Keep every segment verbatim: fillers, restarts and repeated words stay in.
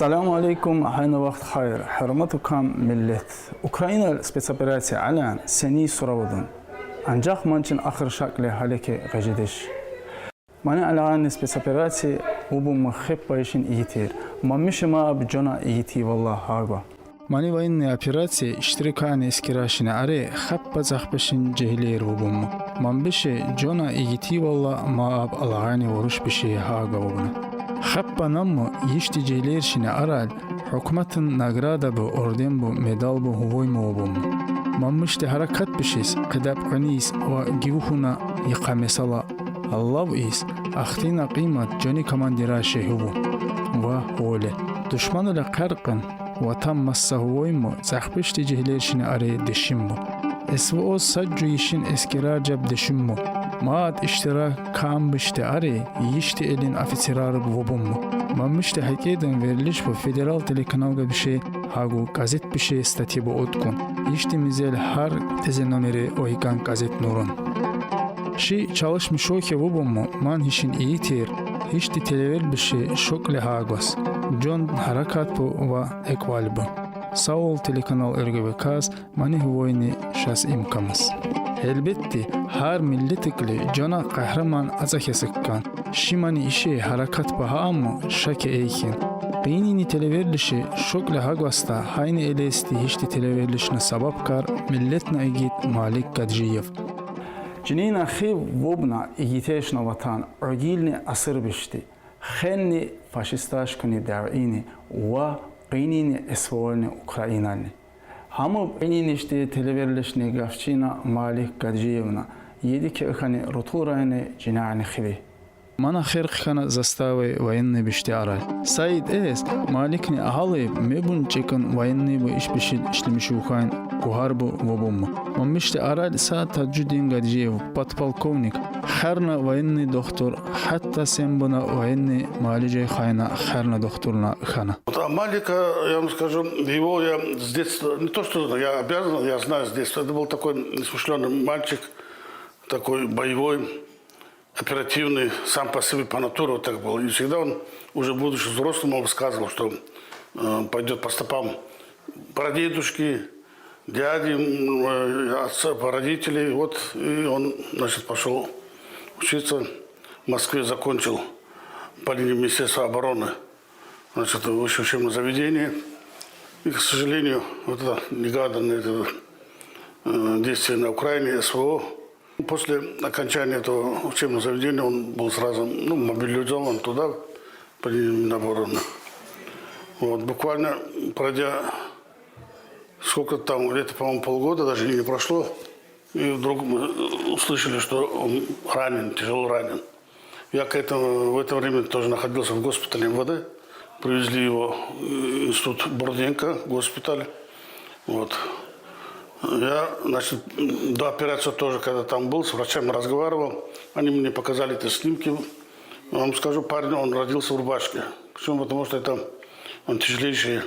Салам алейкум, гьайна вахт хайир, гьюрметлу кам миллет. Украинал спецоперация алан сени суравдун. Анжах манчин ахыр шаклы гьалеки гъежедиш. Мани алгъани спецоперация вубунму хеппа ишин игитер. Мамиши ма аб жона игити валла гьагва. Мани военный операция иштиракани эскераршини ари хеппа цӀахпашин жегьилер вубунму. Мамиши жона игити валла ма аб алгъани вурушбиши гьагва вубуна. Хеппа намму ишти жегьилершини арал гьукуматдин награда бу, орден бу, медал бу гьувойму вубунму. Мамишди гьаракат бишиз, къедап къваниз ва гивуна йикъа месала. Алав из, ахтина къимат жони командира шегьув ва гьоле. Душманвиле къаркъин, ватан масса гьувойму, цӀахпишди жегьилершини ари дишинму. СВО сад жуйишин эскерар жаб дишинму. Мад иштирак камбишди ари, ишти элин офицерар вубунму. Мамишди гьакъидин верилиш бу федерал телеканалга биши гьагу газет биши статья бу уткун. Ишти мизел гьар тезе номери ойган газет Нурун. Ши чалышми шохе вубунму, ман гьишин игитер, ишти телевел биши шокле гьагваз. Жон гьаракат бу ва эквал бу. Сав ол телеканал РГВК-з, мани гьувойни шас имкамаз. Гьелбетди, гьар миллетикли жона къагьриман ацӀа кесиккан. Ши мани иши гьаракат багьа амма шаке эйхин. Къенини телевел биши шокле гьагвазда гьайни элесди ишти телевел бишна сабабкар миллетна игит Малик Гаджиев. Чинина хив вубна игитешна ватан, гъуьгъуьлни асыр бишди. Хенни фашисташкуни дявини ва къенини СВО-лни Украинални. Гьам къенин ишти телевел бишни гафчина Малик Гаджиевна, еди кӀвалахни рутулрани чинарни хиве. Мана хер хкана заставай военный бишди арай. Саид эс, Маликни агьалай мебун чекин военный бу ишбишил ишлемиш вухайн гугъар бу вубунму. Мамишди арай са Таджудин Гаджиев, подполковник, херна военный дохтур, гьатта сен буна военный муалижай хайна херна дохтурна хана. Вот, а Малика, я вам скажу, его я с детства, не то что я обязан, я знаю с детства, это был такой несмышленый мальчик, такой боевой, оперативный, сам по себе по натуре вот так был. И всегда он, уже будучи взрослым, он высказывал, что э, пойдет по стопам прадедушки, дяди, м, э, отца, родителей. Вот и он, значит, пошел учиться в Москве, закончил по линии Министерства обороны, значит, высшее учебное заведение. И, к сожалению, вот это негаданное это, э, действие на Украине, СВО. После окончания этого учебного заведения он был сразу, ну, мобилизован туда, по линии Минобороны. Вот, буквально пройдя сколько там, где-то, по-моему, полгода даже не прошло, и вдруг мы услышали, что он ранен, тяжело ранен. Я к этому, в это время тоже находился в госпитале МВД. Привезли его, э, институт Бурденко, госпиталь. Вот. Я, значит, до операции тоже, когда там был, с врачами разговаривал. Они мне показали эти снимки. Я вам скажу, парень, он родился в рубашке. Почему? Потому что это он тяжелейшее,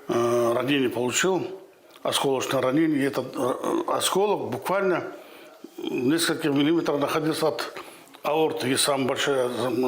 э, ранение получил, осколочное ранение. И этот, э, осколок буквально несколько миллиметров находился от аорты, есть самый большой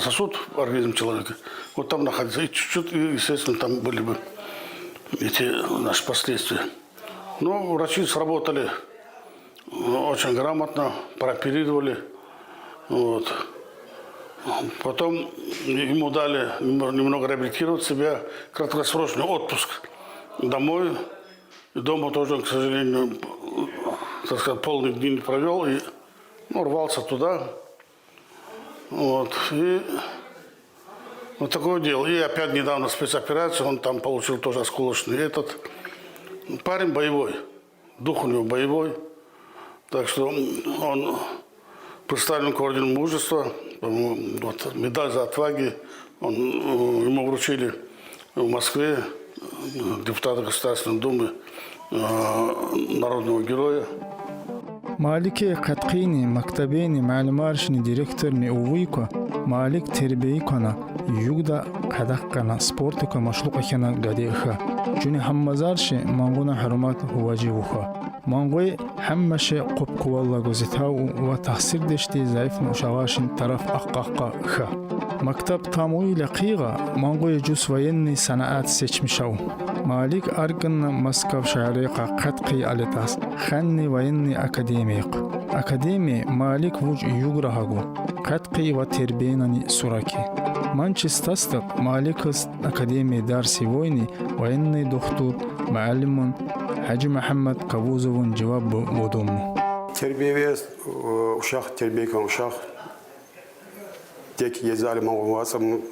сосуд в организме человека. Вот там находится. И чуть-чуть, и, естественно, там были бы эти наши последствия. Но врачи сработали, э, очень грамотно, прооперировали. Вот. Потом ему дали немного реабилитировать себя, краткосрочный отпуск домой. И дома тоже он, к сожалению, так сказать, полных дней не провел. И, ну, рвался туда. Вот. И вот такое дело. И опять недавно спецоперация, он там получил тоже осколочный этот. Парень боевой, дух у него боевой. Так что он представлен к ордену Мужества, по-моему, вот, медаль за отваги. Он, э, ему вручили в Москве, э, депутата Государственной Думы, э, народного героя. Малики къаткъини, мактабини, муаллимаршини директорни увуй ква, Малик тербия квана, югда къадагъ кьана, спортдикай машгъул хьана гаде хьа. Чуни гьаммазарши мангъуна гьуьрмет гъважи вуха. Мангъуй гьаммаши къупкувалла гуьзетав ва тахсирдешди зайифни ушагъаршин тараф ахкъахкъа хьа. Мактаб тамамавай къайгъа Мангъуй жус военный санаат сечмишав. Малик аркъанна Москва шегьеррайкъа къаткъи алетас, ханни военный академиякъ. Академия Малик вуж югра гьагу, къаткъи ва тербиянани сураки. Манчи стастакъ Маликаз академия дарси войни военный духтур, муаллимун Гьажи Мугьаммад Кавузовун жаваб вудуму. Тербия вес, э, ушагъ, тербия кан ушагъ. Тек езали ман вацам,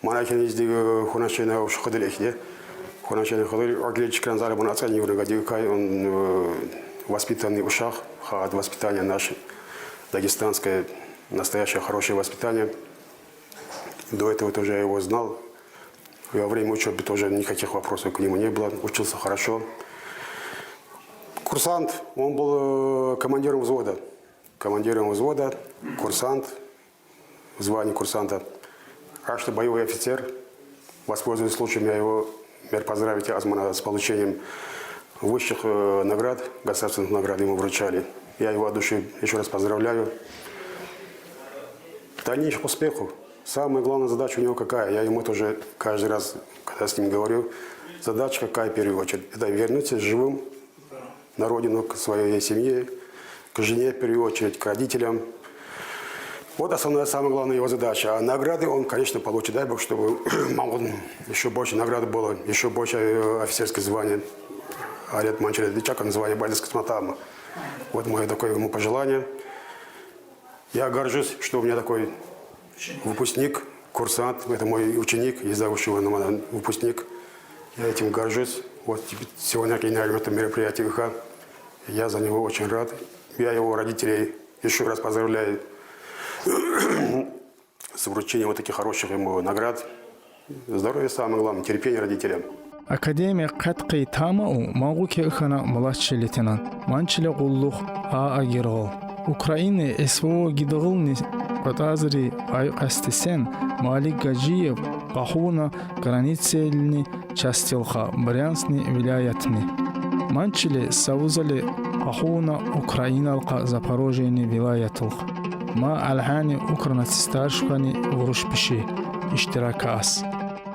мана кенизди, э, хунашена уш хадыр эхде. Хунашена хадыр, агречик ранзали ман ацан юрнага дигкай, он, э, воспитанный ушагъ, хад воспитание наше дагестанское, настоящее хорошее воспитание. До этого тоже я его знал. Во время учёбы тоже никаких вопросов к нему не было. Учился хорошо. Курсант, он был, э, командиром взвода. Командиром взвода, курсант, звание курсанта. А что боевой офицер, воспользуясь случаем, я его, мер поздравить азмана с получением высших, э, наград, государственных наград ему вручали. Я его от души ещё раз поздравляю. Дальнейших успехов. Самая главная задача у него какая? Я ему тоже каждый раз, когда с ним говорю, задача какая в первую очередь? Это вернуться живым на родину, к своей семье, к жене в первую очередь, к родителям. Вот основная, самая главная его задача. А награды он, конечно, получит. Дай Бог, чтобы ман вун ещё больше наград было, ещё больше, э, офицерских званий. Арет манчере дичакан звание байдыскы сматама. Вот мое такое ему пожелание. Я горжусь, что у меня такой выпускник, курсант, это мой ученик, езда уши ванаман выпускник. Я этим горжусь. Вот теперь сегодня я на этом мероприятии, ха, я за него очень рад. Я его родителей ещё раз поздравляю с вручением вот таких хороших ему наград. Здоровье самое главное, терпение родителям. Академия къаткъи тамамав, Мангъуке хьана младший лейтенант. Манчиле къуллугъ гьа агиргъал. Украина СВО гидгъилни кьатӀазри къайкъасди сен, Малик Гажиев къахувуна границелни частилкъа, Брянскни вилаятни. Манчиле савузале къахувуна Украиналкъа Запорожьени вилаятилкъ. Ма алгьани укрнацистар шухани вуруш пиши иштиракас.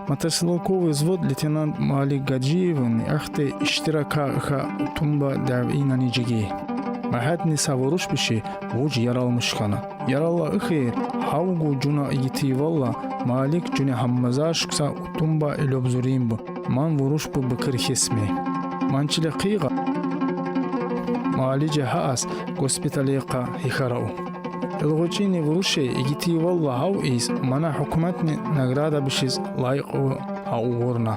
Мотострелковый взвод лейтенант Малик Гажиевни ахте иштирака хьа тумба дявинани жеги. Ма гьатни са вуруш пиши вуж яралмиш хьана. Яралла эхир гьав гу жуна игитивалла Малик жуни гьаммазаршкса тумба илюбзурин бу, ман вуруш бу бикир хесми. Манчиле къайгъа Малиже гьаас госпиталейкъа гьихьарав. Илгъучини вуруши игитивалла гьав из мана гьукуматни награда бишиз лайикъ гьав гъурна.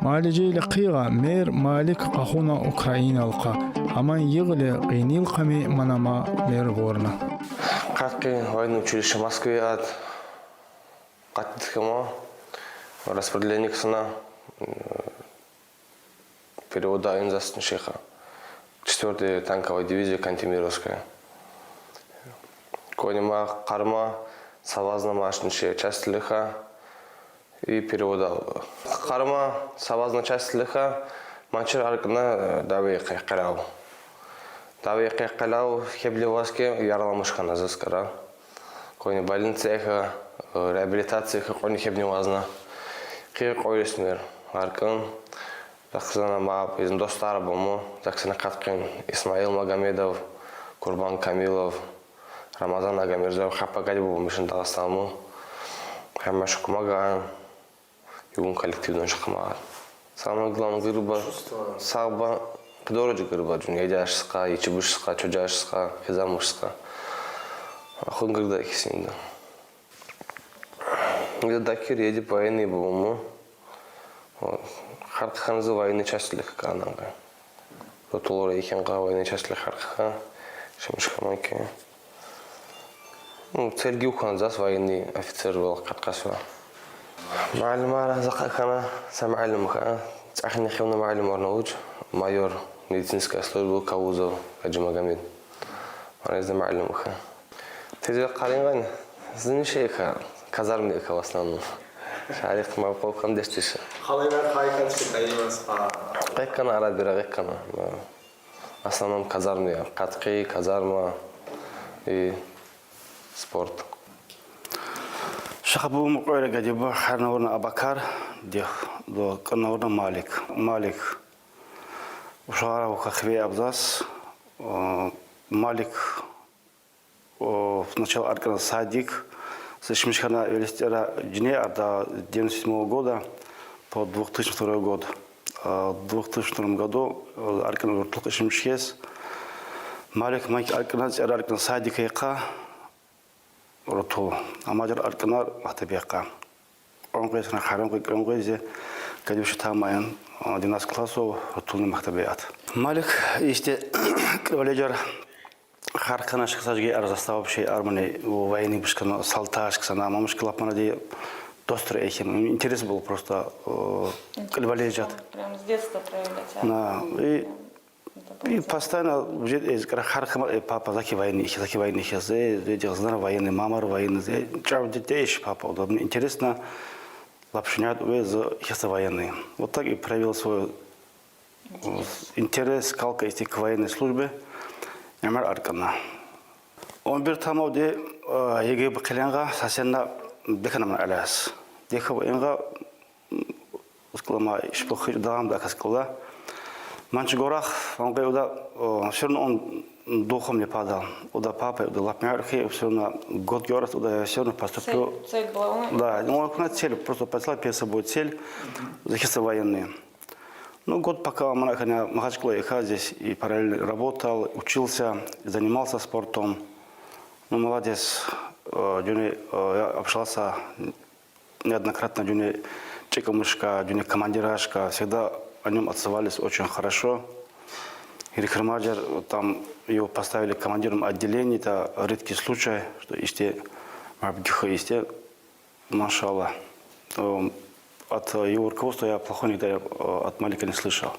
Малижейле къайгъа мер Малик къахуна Украиналкъа, гьаман йигъли къенилкъами мана ма мер гъурна. Къаткъи военное училище Москвы ад къатдихьама, распределение ксана, перевода инзасни шейха. Четвёртая танковая дивизия Кантемировская. Кони ма къарма савазна машин шей часть лиха и перевода. Къарма савазна часть лиха, манчир аркъна, э, дави къекъелав. Дави къекъелав, хебли васке яралмиш хьана заз кара. Кони больница эхьа, э, реабилитация эхьа, кони хебни вазна. Къи къойрис мер аркъын. Захъ ксана ма, изм достар буму, захъ ксана къаткъин: Исмаил Магомедов, Курбан Камилов, Рамазан Агамирзоев, хапа гали буму мишин Дагъыстанму. Гьамма шукмаган, югун коллективден шукмаган. Самое главное, гырба, сагъба, къидорожи гырба, жун, едяшска, ичибушска, чожашска, хизамушска. Ахун гырда кисинде. Гыда дакир еди военный буму. Вот. Харкъ ханзы военный часть лиха кананга. Ротолор ехенга военный часть лиха харкъ ха. Шимиш хаманки. Ну, цергив ханзас военный офицер вал къаткъасва. Муаллимар захъа хана са муаллим ха. Цахни хивна муаллим орна уч. Майор медицинская служба Кавузов Гаджимагомед. Мана изда муаллим ха. Тезе къаринген зини шейха, казармника в основном. Шарих ма къокъам дештиша. Халайда къайкъан чы къайымас па? Къекъана, ара-бира къекъана. В основном казармный, катки, казарма и спорт. Шахабу мукъвера гадиба харнавурна Абакар, дих до канавурна Малик. Малик. Ушара уха хве абзас. Э, Малик, о, сначала аркана садик, с Ишмишхана велистера джине арда девяносто седьмого года по две тысячи второй год. Э, В две тысячи втором году, э, аркана уртлук Ишмишхес. Малик майк аркана, цера аркана садик яка рутул. Амаджар аркана махтаб яка. Онкъесна харам кой онкъезе гадиуша тамаен, э, двенадцать классов рутулни махтабият. Малик иште кваледжар харкана шахсажги ар застава вообще армяне военный бышкана, салташ ксана, мамушка лапмана де достра эхим. Интерес был просто, э, кваледжат. Прям с детства проявлять. Да, и, Это и было постоянно уже из харкама, э, папа заки военный, заки военный, сейчас, э, эти знаю военный, мама военный, э, чав детей папа. Вот мне интересно, лапшинят, вы за, сейчас военный. Вот так и проявил свой интерес, калка идти к военной службе. Ямар аркана. Он бир тамавде, э, ЕГЭ бакыленга, сасенна деканамна аляс. Декаб инга, м, скалама, ишпохи давам да каскала. Манчи горах, он говорит, да, э, все равно он духом не падал. Уда папа, уда лапмярхи, все равно год горах, уда я все равно поступлю. Цель, цель была. Да, ну, он цель, просто поставил перед собой цель, захиста военные. Ну, год пока Махачкала и здесь и параллельно работал, учился, занимался спортом. Ну, молодец. Э, Джуни, э, я общался неоднократно, Джуни Чекамышка, Джуни Командирашка, всегда о нем отзывались очень хорошо. Ирихармаджар, там его поставили командиром отделения, это редкий случай, что иште, мабдиха иште, машаллах. Э, От его руководства я плохого никогда, э, от Малика не слышал.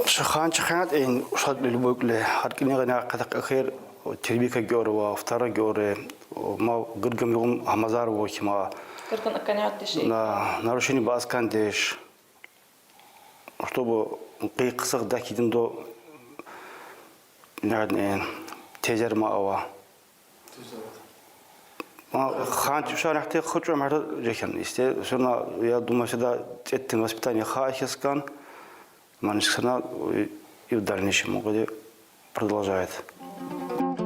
Шахан Чаханат, эн шад любой кле, хар книга на катак ахер, тербика георова, второй георе, ма гыргам югум Хамазарова хима, Кыргын аканят деши. на нарушение баскан деш, чтобы кый кысых да кидин до, наверное, тезер ма ава. Ма хан чушар ахте хучу мар жекен, иште, шуна, я думаю, всегда эттин воспитание ха ахескан, манишкана и в дальнейшем угоди продолжает.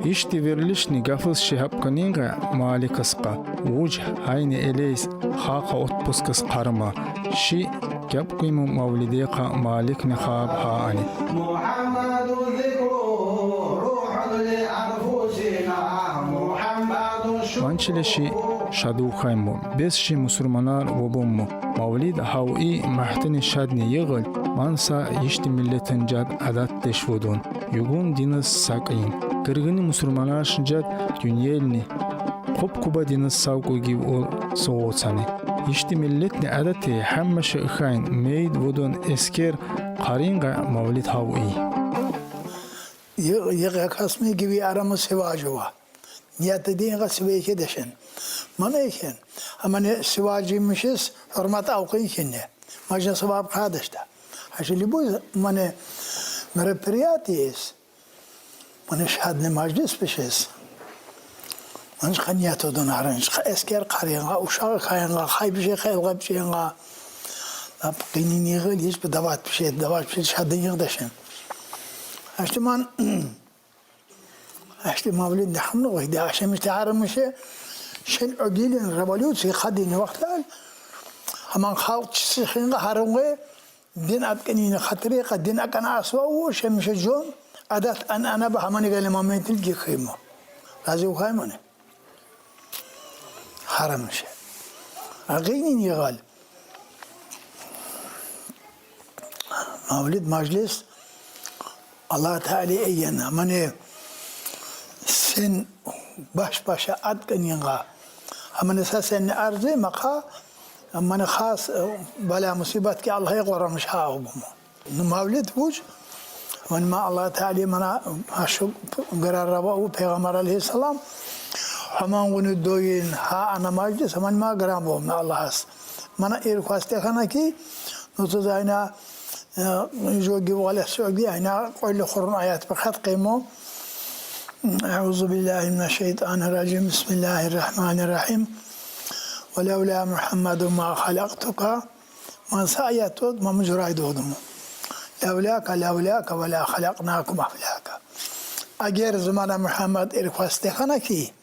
Ишти верлишни гафыс шихабканинга Маликаска, вуж хайни элейс хака отпускас карма, ши кяпкуйму Мавлидека Маликни хаб хаани. محمد ذكره روح لأنفسنا. محمد شكره Манчилеши шадухайму, бесши мусурманар вобомму. Мавлид хав и махтани шадни йыгъыл, манса ишти миллетин жад адат деш вудун. Югун динис сакъин. Гыргыни мусурманаш жад дюньелни. Куп куба динис савку гив ол соцани. Ишти миллетни адати хаммаша ихайн мейд вудун эскер къаринга Мавлид хав и. Йыгъ-, йыгъ якасми гиви арамы сиважува. Нияты дейин га сивейке дешен. Мана екен. Амане сиважимишес формат авкын кенне. Мажна сывап кадышта. Ашы любой мане мероприятиес. Мане шадный мажлис пишес. Манчка нияту дон арынчка эскер каринга, ушагы кайынга, хай бише кайылга бишенга. Ап кини нигыл иш бу дават бише, дават бише шадный йыгъ дешен. Аштыман Ашти Мавлид Нихамны вахиди ашемиште арымыше шен одилин революция хадини вахтал. Аман халк чиси хинга харунге дин атканини хатыре ка дин акана асва у шемише жон адат ан ана ба хамани гали моментил гихимо. Рази ухаймане. Харымыше. Агини нигал. Мавлид мажлис Аллах Таала ийгена, мане сен баш-баша атканинга, амане са сен арзи мака, амане хас, э, бала мусибат ки Аллах къорамыш хагъуму. Ну мавлид вуч, ман ма Аллах Таала мана ашу грарава у Пайгъамбар алейхиссалам, хаман гуну доин ха ана мажлис, ман ма грам бу Аллахас. Мана ир хасте хана ки, ну тузайна Жо гивгъалес огди айна къойли хурун аят бахат къимо. أعوذ بالله من الشيطان الرجيم. بسم الله الرحمن الرحيم. ولولا محمد ما خلقتك. Ман са аят дод, ман мужрай додум. لولاك، لولاك ولا خلقناكم أفلاكا. Агер зумана Мухаммад ирквас дехана ки,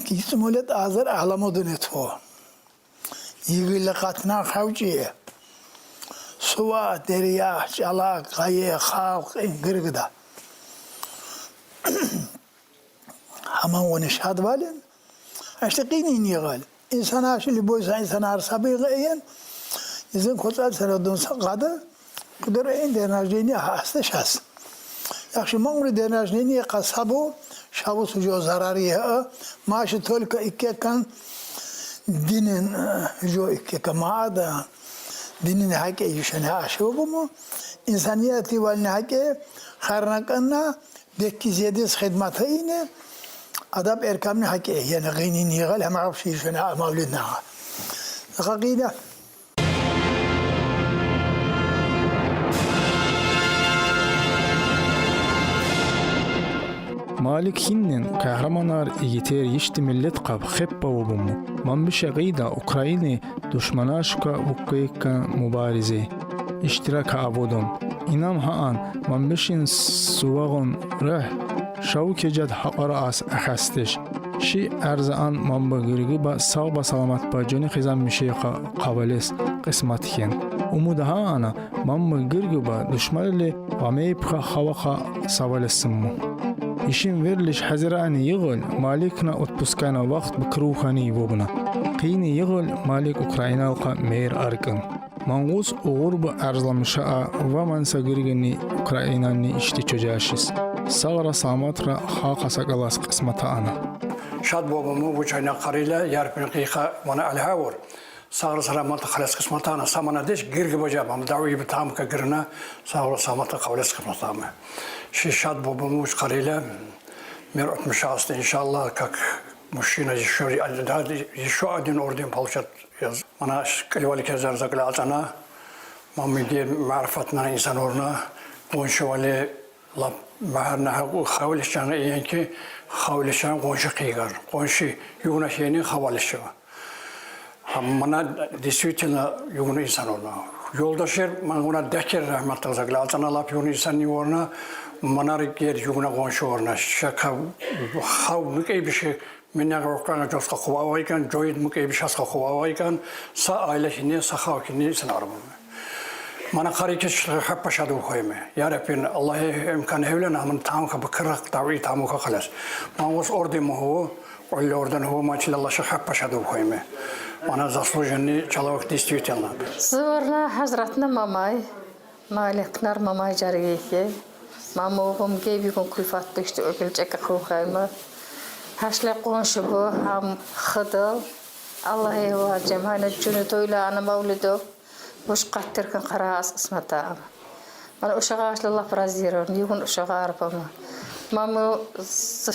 ки цумулет азар агьламудуне тфо. Йигили къатна хавчи. Сува, деря, чӀала, къайи, халкь, ин гиргда. Гьаман вуни шад вален. Ашти къинин йигъал. Инсан ашти любой са инсан ар сабигъ эйен. Изин коцӀал сарадун са къада. Кудур эйн день рождения гьа аста шас. Яхши ман вури день рождения къа сабу, шаву сужо зарари гьа. Маши только иккекан динин, э, жо иккека маада. Динин гьакӀе юшен гьа аши бугуму. Инсанияти вални гьакӀе харна кӀанна. Бекки зедес хидмата ине, адаб эркамни гьакӀе, яни гъинин йигъал гьама гъабши шуна мавлидна. Гъагъина. Малик гьиннен къагьриманар, игитер, ишди миллет къаб хеппа вубуму. Ман бишегъида Украини душманашка вуккъиккан мубаризе иштирак авудун. Инам гьаан, ман бишин сувагъун рехӀ, шаву кежат гьакъара ас ахастеш. Ши арзаан ман ба гиргиба сагъ ба саламат ба жони хизан мишейха къавалес къисмат хьен. Умуд гьаана, ман ба гиргиба душманли гъамейбха хаваха савалесимму. Ишин верлиш гьазирани йигъал Маликна отпускана вахт бикрухани вубна. Къини йигъал Малик Украиналха мейир аркӀун. Мангъус угъурба арзламиша а ва ман са гиргинни Украинанни ишди чужашис. Сагъра саламатра халкьа сакӀалас къисмата ана. Шад бубуму вуч айна къарила, ярпин къийха мана алгьавур. Сагъра саламатра халес къисмата ана, са мана деш гиргиба жаба, ам давиби тамка гирна, сагъра саламатра халес къисмата ана. Ши шад бубуму вуч къарила, мер отмишаст, иншаллах, как мужчина ещё, ещё один орден получат. Мана кьиливали кезар закӀла ацӀана, ман миде марфатна инсанурна, къуншивали лап магьарна гьакӀу хавлишан иенки, хавлишан къунши хъийгар. Къунши югна хьени хавалишива. Гьам мана действительно югна инсанурна. Ёлдашер ман вуна декер рагьматла закӀла ацӀана лап югна инсанни вурна, манар гер югна къунши вурна. Шака хав микӀей биши Миннегъ рукъана жосха хъувавайкан, жойид мукӀейбишасха хъувавайкан, са айла хьине, са хав хьине, са нармуна. Мана къарикиш хаппа шаду хойме. Я Раббин, Аллагьи имкан гьевлана, ман тамка бакарах дави тамука халас. Ман вос орден мугьу, олли орден гьу, ман чила лаша хаппа шаду хойме. Мана заслуженный человек действительно. Зыварна хазратна мамай. Маликнар мамай жаргийхье. Маму бумгебигун кулфат бишти окил чекахухайма. Гьашле къуншибу гьам хидал. Аллагьи ва жамана жуну тойла ана мавлидо. Буш къаттиркан къарагъас къисмата ама. Ман ушагъашла лап разирун, югун ушагъар бама. Маму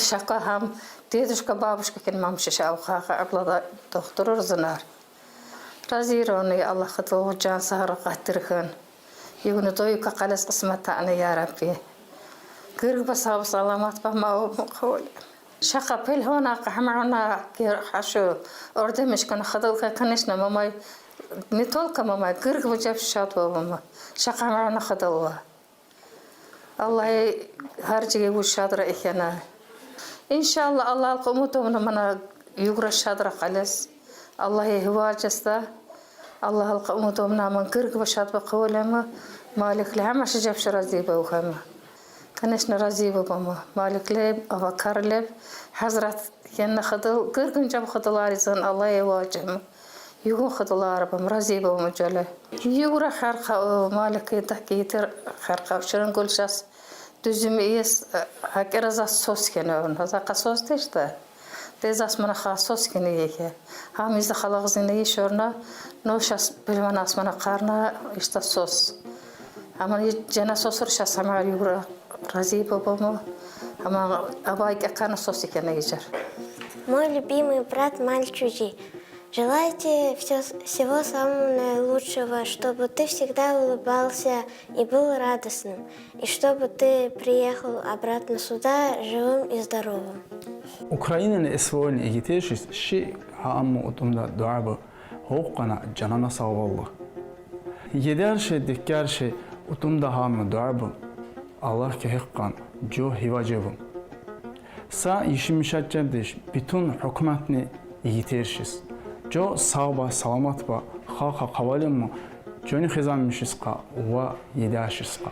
шака гьам дедушка, бабушка кен маму шиша авхаха аблада дохтурур зунар. Разирони Аллагь хатӀу жан сагъра къаттирхун. Югну дойка къалес къисматани, я Рабби. Гиргба сав саламат ба маву мукъули. Шака пелгьона къахмана гер хашу ордемишкан хадалка, конечно, мамай, не только мамай, гиргба жаб шад бабама. Шака мана хадалва. Аллагьи гьар жиге вуж шадра эхена. Иншаллагь, Аллагьалкьа умутумна мана югра шадра къалес. Аллагьи гьиваржесда. Аллагьалкьа умутумна ман гиргба шадба къавлема. Маликли гьамаша жабша рази бавхама. Конечно, рази бабама. Маликли авакарлеб, хазрат кенна хадал, гиргин жаб хадаларизан Аллагьи важем. Югун хатӀулар бам, рази бам жули. Югра харкъа, Малики, таки тир харкъа, ширин гулшас. Дуьзюм иес, гьакӀира зас сос кене, за къа сос дешда. Де зас мана ха сос кене ехе. Гьам изда халагъзина ишорна, ну шас пелванас мана къарна, ишта сос. Аман жена сосур шас гьама югра рази бабаму. Аман абай кӀакана сос кене ижар. Мой любимый брат Мальчузи. Желаю тебе всё, всего самого наилучшего, чтобы ты всегда улыбался и был радостным, и чтобы ты приехал обратно сюда живым и здоровым. Ukrainanıñ S V O-nı egiterşiz, şi ha amma utumda duabı, hoqana canana sağ ollı. Yederşi, dekkerşi, utumda ha amma duabı, Allah keheqqan, co hiva cevım. Sa işim işatçerdiş, bütün hükümetni egiterşiz. Co sağ ba, salamat ba, ha ha qavalim mı, coni xizanmışız qa, va yederşiz qa.